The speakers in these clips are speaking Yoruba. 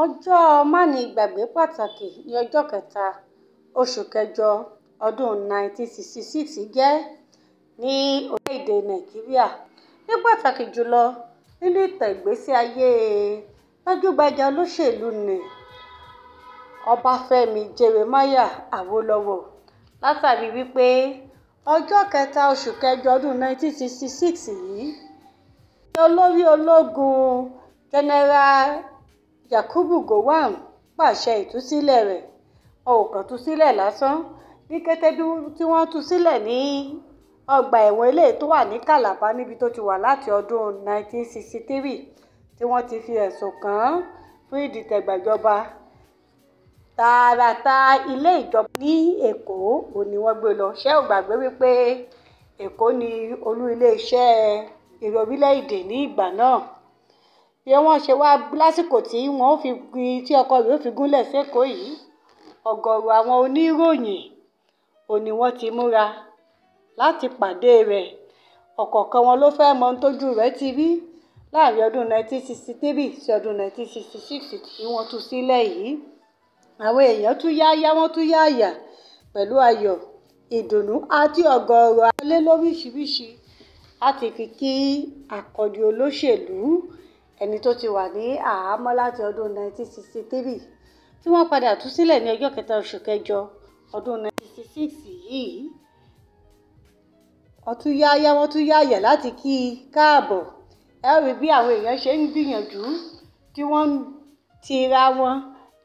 Ọjọ́ mánigbàgbé pàtàkì ní ọjọ́ kẹta oṣù kẹjọ ọdún 1966 jẹ́ ní orílẹ̀-èdè Nàìjíríà, ní pàtàkì jùlọ nínú ìtàn ìgbésí ayé gbajúgbajà olóṣèlú nni Ọbáfẹ́mi Jeremiah Awólọ́wọ̀, látàrí wípé ọjọ́ kẹta oṣù kẹjọ ọdún 1966 yìí ni olórí ológun General Yakubu Gowon pàṣẹ ìtúsílẹ̀ rẹ̀. Wọn ò kàn tú sílẹ̀ lásán, ní kété tí wọ́n tú sílẹ̀ ní ọgbà ẹ̀wọ̀n eléyìí tó wà ní Calabar níbi tó ti wà láti ọdún 1963 tí wọ́n ti fi ẹ̀sùn kàn án fún ìdìtẹ̀gbàjọba. Tààràtà ilé ìjọba ní Èkó òun ni wọ́n gbé lọ. Ṣé ò gbàgbé wípé Èkó ni olú iléeṣẹ́ orílẹ̀-èdè ní ìgbà náà? Bí wọ́n ṣe wá lásìkò tí wọ́n fi tí ọkọ rẹ̀ ó fi gúnlẹ̀ sékòó yìí, ọ̀gọ̀ọ̀rọ̀ àwọn oníròyìn òun ni wọ́n ti múra láti pàdé rẹ̀. Ọ̀kọ̀ọ̀kan wọn ló fẹ́ mọ ohun tójú rẹ̀ ti rí láàrin ọdún 1963 sí ọdún 1966 tí wọ́n tú sílẹ̀ yìí. Àwọn èèyàn tú yáyá, wọ́n tú yáyà pẹ̀lú ayọ̀, ìdùnnú àti ọ̀gọ̀ọ̀rọ̀ àkọlé lóríṣiríṣi láti fi kí akọni olóṣèlú ẹni tó ti wà ní àhámọ́ láti ọdún 1963 tí wọ́n padà tú sílẹ̀ ní ọjọ́ kẹta oṣù kẹjọ ọdún 1966 yìí. Wọ́n tú yáyá, wọ́n tú yáyà láti kí i káàbọ̀. Ẹ ó rí bí àwọn èèyàn ṣe ń gbìyànjú tí wọ́n ń tira wọn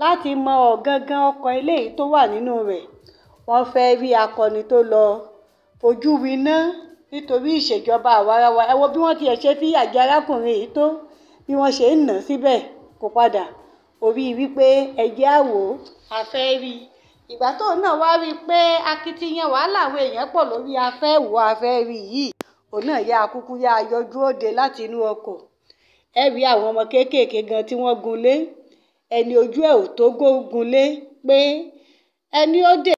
láti mọ ọ̀gangan ọkọ̀ eléyìí tó wà nínú rẹ̀. Wọ́n fẹ́ rí akọni tó lọ fojú winá nítorí ìṣèjọba àwarawa. Ẹ wo bí wọ́n tiẹ̀ ṣe fìyà jẹ arákùnrin yìí tó, bí wọ́n ṣe ń nà án síbẹ̀ kó padà. Orí wípé ẹ jẹ́ á wò ó, a fẹ́ rí i. Ìgbà tóun náà wá rí i pé akitiyan wàhálà àwọn èèyàn pọ̀ lórí a fẹ́ wò ó, a fẹ́ rí i yìí, òun náà yá kúkú yá yọjú òde láti inú ọkọ̀. Ẹ rí àwọn ọmọ kéékèèké gan tí wọ́n gunlé, ẹni ojú ẹ̀ ò tó gunlé pé ẹni ó dè.